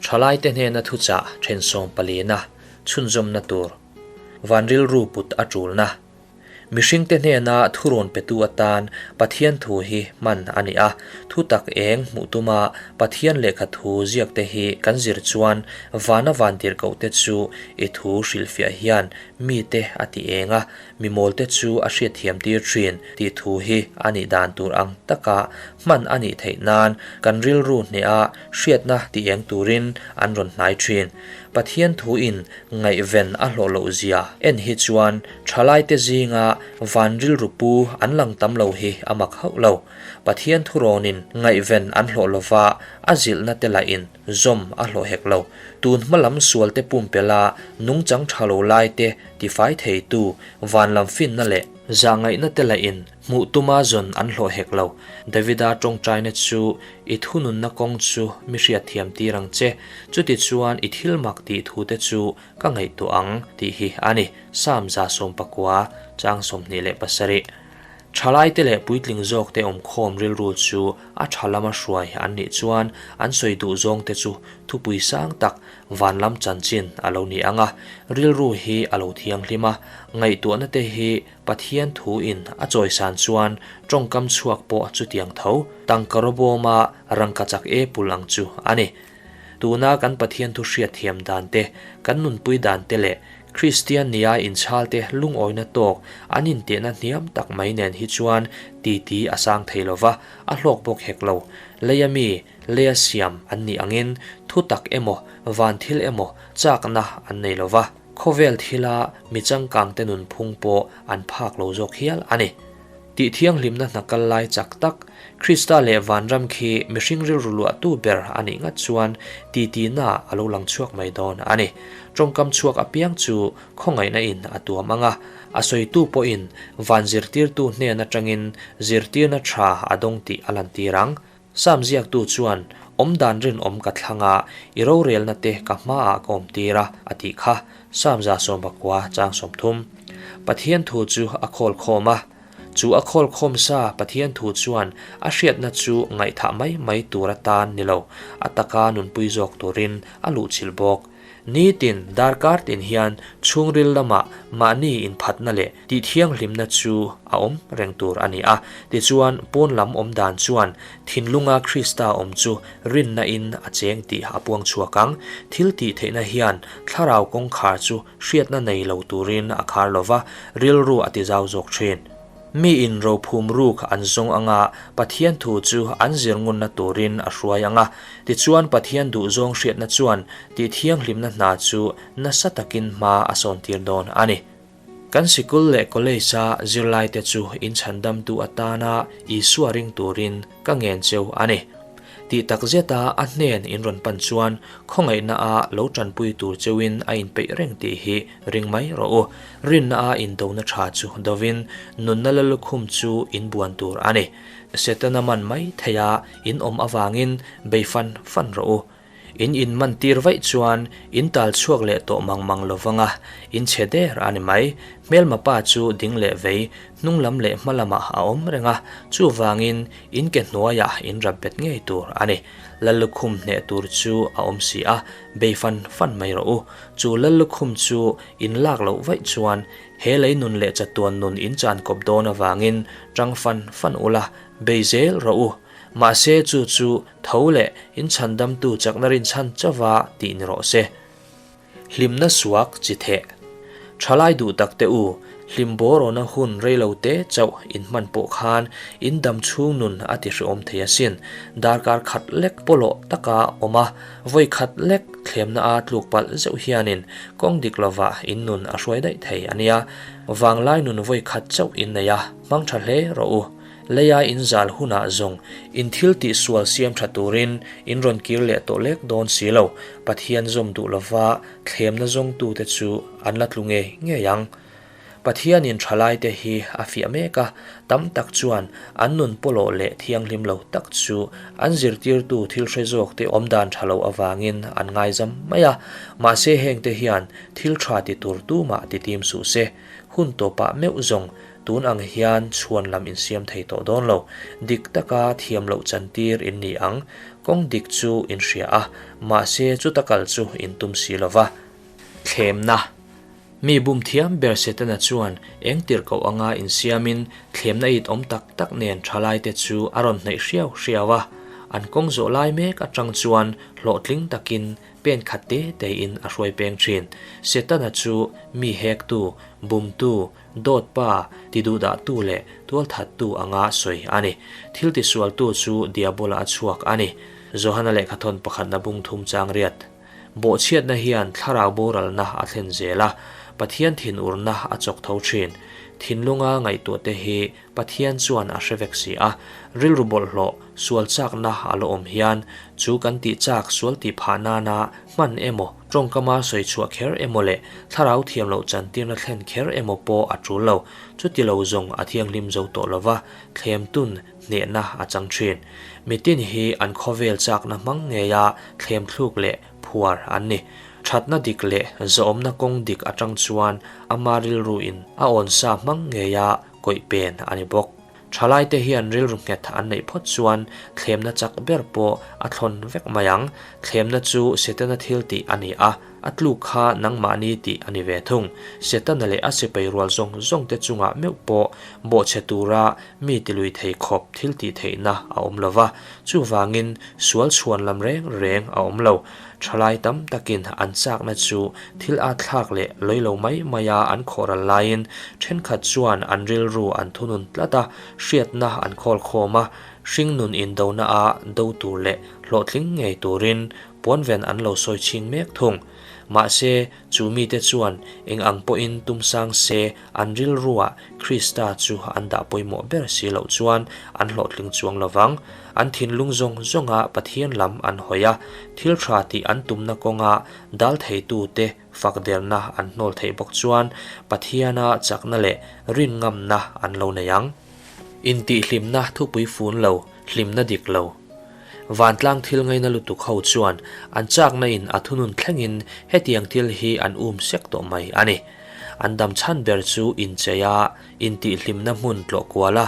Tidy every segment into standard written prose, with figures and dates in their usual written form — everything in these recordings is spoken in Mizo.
Thalaite hnena thuchah then sawmpalina chhunzawmna tur van rilru put a tulna. Mihringte hnena thurawn petu atan Pathian thu hi hman a ni a, thu tak eng hmuh tuma Pathian lehkha thu ziakte hi kan zir chuan vana vantirhkohte chu i thu hrilhfiah hian mite a ti eng a, mi mawlte chu a hriatthiam tir thin tih thu hi a nih dan tur ang taka hman a nih theih nan kan rilru hneha hriatna ti eng turin an rawn hnai thin. Pathian thu in ngaihven a hlawh loh zia en hi chuan thalaite zinga van rilru pu an lang tam lo hi a mak hauh lo. Pathian thurawnin ngaihven an hlawh lova a zilhna te lahin zawm a hlawh hek lo. Tun hma lam sualte pumpelha nungchang tha lo laite tifai theitu van lam finna leh zahngaihna te lahin hmuh tuma zawn an hlawh hek lo. Davida tawngtaina chu i thununna kawng chu mi hriatthiam tir ang che, chutichuan i thil mak tih thu te chu ka ngaihtuah ang tih hi a ni, Psalm 19 chang 27. Thalaite leh puitling zawkte awmkhawm rilru chu a tha lama hruai an nih chuan an sawi duh zawngte chu thupui sang tak van lam chanchin a lo ni ang a, rilru hi a lo thianghlim a, ngaihtuahna te hi Pathian thu in a chawisan chuan tawngkam chhuak pawh chutiang tho, tangka rawbawma rangkachak e pul ang chu a ni. Tuna kan Pathian thu hriatthiam dan te, kan nunpui dan te leh Kristian nia inchhalte lungawina tawk an intehna hniam tak mai nen hi chuan titi a sang thei lo va, a hlawk bawk hek lo. Leia mi, leia siam an nih angin thu tak emaw, van thil emaw chakna an nei lo va, khawvel thila mi changkangte nunphung pawh an phak lo zawk hial a ni. Tih thianghlimna hna kal lai chak tak, Krista leh vanram khi mihring rilru luahtu ber a nih ngat chuan titi-na a lo lang chhuak mai dawn a ni. Tawngkam chhuak apiang chu khawngaihna in a tuam ang a, a sawitu pawhin van zirtirtu hnen atangin zirtirna tha a dawng tih a lantir ang. Sam ziaktu chuan, Awmdan rinawm ka thlang a, i rorelna te ka hmaah ka awmtir a, a tih kha. Sam 19 chang 30. Pathian thu chu a khawl khawm a. Chu a khawl khawm sa Pathian thu chuan a hriatna chu ngaihthah mai mai tur atan ni lo, a taka nunpui zawk turin a luhchilh bawk. Nitin darkar tin hian chhungril lamah mahni inphatna leh tihthianghlimna chu a awm reng tur a ni a. Tichuan, pawn lam awm dan chuan thinlunga Krista awm chu rinna in a cheng tih a puang chhuak ang. Thil tih theihna hian thlarau kawngkhar chu hriatna nei lo turin a khar lo va, rilru a tizau zawk thin. Mi in rophum ruk an zawng anga Pathian thu chu an zir ngunna turin a hruai ang a, tichuan Pathian duhzawng hriatna chuan tih thianghlimna hna chu nasa takin hma a sawntir dawn a ni. Kan sikul leh college-a zirlaite chu inchhandamtu atana Isua ring turin ka ngen cheu a ni. Tih tak zeta a hnen in rawn pan chuan khawngaihna a lo tanpui tur cheuin a inpeih reng tih hi ring mai rawh u. Rinna a indona tha chu dovin nunna la lukhum chu in buan tur a ni. Setana man mai theia in awm avangin bei fan fan rawh u. In in man tir vaih chuan in tal chhuak leh tawh mang mang lo vang a, in chhe der a ni mai. Hmelma pa chu ding leh vei, hnung lam leh hma lamah a awm reng a, chuvangin in ke hnuaiah in rap bet ngei tur a ni. Lallukhum hneh tur chu a awm si a, bei fan fan mai rawh u. Chu lallukhum chu in lak loh vaih chuan he lei nun leh chatuan nun in chan kawp dawn avangin tang fan fan ula, bei zel rawh u. Mahse chu chu tho leh inchhandamtu chakna rinchhan chauva tih ni rawh se. Hlimna suak chi theh. Thalai duh tak te u, hlim bawrawna hun reilo te chauh in hman pawh khan in dam chhung nun a ti hrehawm thei asin. Darkar khat lek pawlawh taka awm a, vawi khat lek thlemna a tluk palh zeuh hianin kawng dik lovah in nun a hruai daih thei a nia. Vanglai nun vawi khat chauh in nei a, hmang tha hle rawh u. Leia in zal hunah zawng in thil tih sual siam tha turin in rawn kir leh tawh lek dawn si lo. Pathian zawm duh lova thlemna zawngtute chu an la tlu ngei ngei ang. Pathianin thalaite hi a fiah mek a, tam tak chuan an nun pawlawh leh thianghlim lo tak chu an zirtirtu thil hre zawkte awmdan tha lo avangin an ngaizam mai a. Mahse hengte hian thil tha ti tur tumah ti tim suh se. Hun tawpah meuh zawng Tun ang hian chhuan lam insiam thei tawh dawn lo. Dik taka thiam loh chantir in ni ang. Kawng dik chu in hria a, mahse chuta kal chu in tum si lo va. Thlemna. Mi bum thiam ber Setana chuan eng tirhkoh anga insiamin thlemna it awm tak tak nen thalaite chu a rawn hnaih hriau hriau a. An kawng zawh lai mek atang chuan hlawhtling takin pen khat te tein a hruai peng thin. Setana chu mi hektu, bumtu, dawtpa, tiduhdahtu leh tualthattu anga sawi a ni. Thil tisualtu chu Diabola a chhuak a ni. Johana lehkhathawn pakhatna bung thum chang riat. Bawhchhiatna hian thlarau boralna a thlen zel a, Pathian thinurna a chawk tho thin. Thinlunga ngaihtuahte hi Pathian chuan a hre vek si a, rilru bawlhhlawh, sual chakna a la awm hian chu kan tih chak sual tih phah nana hman emaw, tawngkama sawi chhuah kher emaw leh thlarau thiam loh chantirna thlen kher emaw pawh a tul lo. Chuti lo zawng a thianghlim zo tawh lova, thlemtun hnehna a chang thin. Mitin hi an khawvel chakna hmang ngeia thlem thluk leh phuar an ni. Thatna dik leh zawhawmna kawng dik atang chuan ama rilruin a awnsa hmang ngeia kawih pen a ni bawk. Thalaite hian rilru nghet an neih phawt chuan thlemna chak ber pawh a thlawn vek mai ang. Thlemna chu Setana thil tih a ni a, a tluk kha nangmahni tih a ni ve thung. Setana leh a sipai rual zawng zawngte chungah meuh pawh bawhchhe tura mi tilui thei khawp thil tih theihna a awm lo va, chuvangin sual chhuan lam reng reng a awm lo. Thalai tam takin an chakna chu thil at thlak leh lawilo lo mai maia an khawhral laiin thenkhat chuan an rilru an thunun tlat a, hriatna an khawl khawm a, hringnun indona a do tur leh hlawhtling ngei turin puanven an lo sawi chhing mek thung. Mahse, chu mite chuan eng ang pawhin tum sang se an rilruah Krista chu an dah pawimawh ber si loh chuan an hlawhtling chuang lo vang. An thinlung zawng zawnga Pathian lam an hawi a, thil tha tih an tumna kawnga dal theitute fakderna an hnawl theih bawk chuan Pathiana chakna leh rinngamna an lo nei ang. Intihhlimna thupui fun lo, hlimna dik lo. Vantlang thil ngaina lutuk ho chuan an chakna in a thunun thlengin hetiang thil hi an um sek tawh mai a ni. An dam chhan ber chu inchei a, intihhlimna hmun tlawh kual a,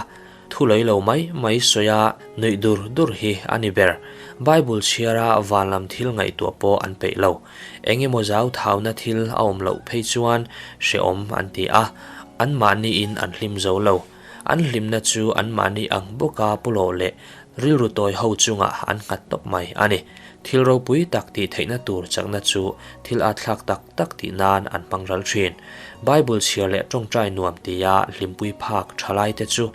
thu lei lo mai mai sawi a, nuih dur dur hi a ni ber. Bible chhiara van lam thil ngaihtuah pawh an peih lo. Eng emaw zau thauna thil a awm loh phei chuan hrehawm an ti a, anmahniin an hlim zo lo. An hlimna chu anmahni ang bawka pawlawh leh rilru tawi ho chungah an nghat tawp mai a ni. Thil ropui tak tih theihna tur chakna chu thil atthlak tak tak tih nan an hmang ral thin. Bible chhiar leh tawngtai nuam tia hlimpui phak thalaite chu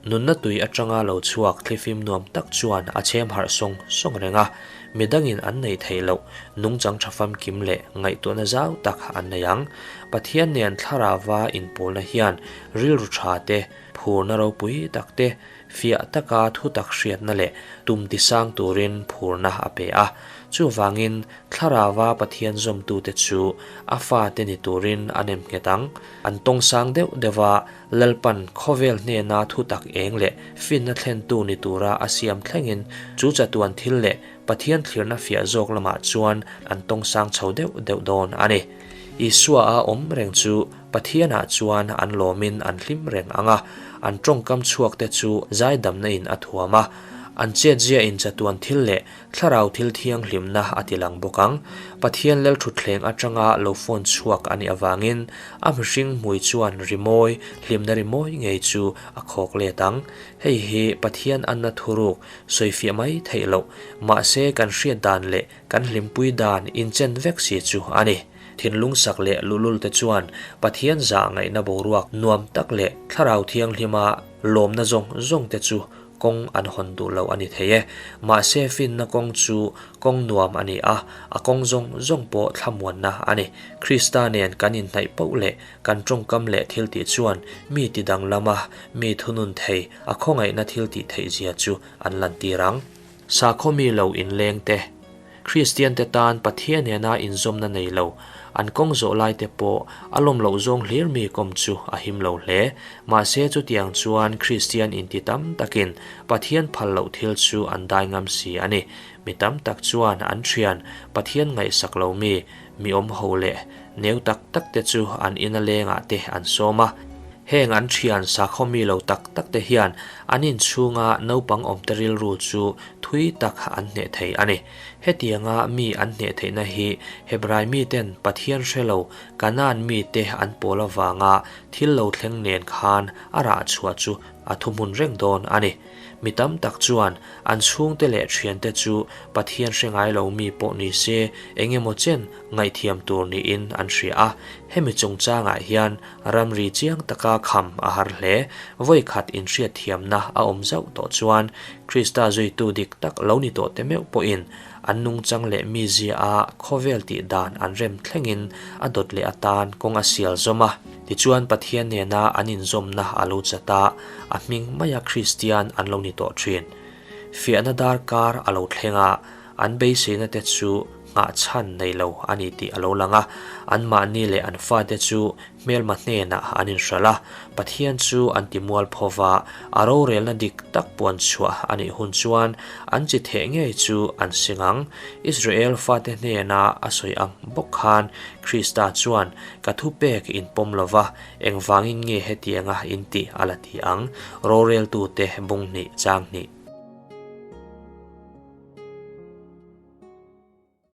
nunna tui atanga lo chhuak thlifim nuam tak chuan a chhem harh sawng sawng reng a, midangin an nei theih loh nungchang tha famkim leh ngaihtuahna zau tak an nei ang. Pathian nen thlarauva inpawlna hian rilru tha te, phurna ropui tak te, fiah taka thutak hriatna leh tum tisang turin phurna a pe a. Chuvangin, thlarauva Pathian zawmtute chu a fate ni turin a nem nghet ang. An tawng sang deuh deuh a, Lalpan khawvel hnena thutak eng leh finna thlentu ni tura a siam thlengin chu chatuan thil leh Pathian thlirna fiah zawk lamah chuan an tawng sang chho deuh deuh dawn a ni. Isua a awm reng chu Pathianah chuan an lawmin an hlim reng ang a, an tawngkam chhuakte chu zaidamna in a thuam a, an chetzia in chatuan thil leh thlarau thil thianghlimna a ti lang bawk ang. Pathian Lalthutthleng atanga lo phone chhuak a nih avangin a mihring hmui chuan rimawi, hlimna rimawi ngei chu a khawk let ang. Hei hi Pathian anna thuruk sawifiah mai theih loh, mahse kan hriat dan leh Kan hlimpui dan inchen vek si chu a ni. Thinlung sak leh luhlul te chuan Pathian zah ngaihna boruak nuam tak leh thlarau thianghlima lawmna zawng zawng te chu kawng an hawn duh lo a ni thei e. Mahse finna kawng chu kawng nuam a ni a, a kawng zawng zawng pawh thlamuanna a ni. Krista nen kan inhnaih poh leh kan tawngkam leh thiltih chuan mi tidang lama mi thunun thei a khawngaihna thiltih theihzia chu an lantir ang. Sakhaw mi lo inleng te, Kristian te tan Pathian nena inzawmna nei lo, an kawng zawh lai te pawh a lawm loh zawng hlir mi kawm chu a him lo hle. Mahse chutiang chuan Kristian inti tam takin Pathian phal loh thil chu an dai ngam si a ni. Mi tam tak chuan an thian Pathian ngaihsak lo mi, mi awm ho leh neu tak tak te chu an ina lengah te an sawm a. Heng an thian sakhaw mi lo tak tak te hian an inchhunga naupang awmte rilru chu thui tak an hneh thei a ni. Hetianga mi an hneh theihna hi Hebrai miten Pathian hre lo Kanaan mite an pawl avanga thil lo thleng nen khan a rah chhuah chu a thuhmun reng dawn a ni. Mi tam tak chuan an chhungte leh thiante chu Pathian hre ngai lo mi pawh ni se eng emaw chen ngaihthiam tur niin an hria a. Hemi chungchangah hian ramri chiang taka kham a har hle. Vawi khat inhriatthiamna a awm zauh tawh chuan Krista zuitu dik tak lo ni tawh te meuh pawhin an nungchang leh mizia a khawvel tih dan an rem thlengin a dawt leh atan kawng a sial zawm a. Tichuan Pathian nena an inzawmna a lo chat a, a hming maia Kristian an lo ni tawh thin. Fiahna darkar a lo thleng a, an beiseina te chu nghah chhan nei lo a ni tih a lo lang a, anmahni leh an fate chu hmelma hnenah an inhralh a, Pathian chu an ti mual pho va, a rorelna dik tak puan chhuah a nih hun chuan an chi theh ngei chu an sing ang. Israel fate hnena a sawi ang bawk khan Krista chuan ka thupek in pawm lo va, engvangin nge hetianga in tih a la ti ang? Roreltute bung hnih chang hnih.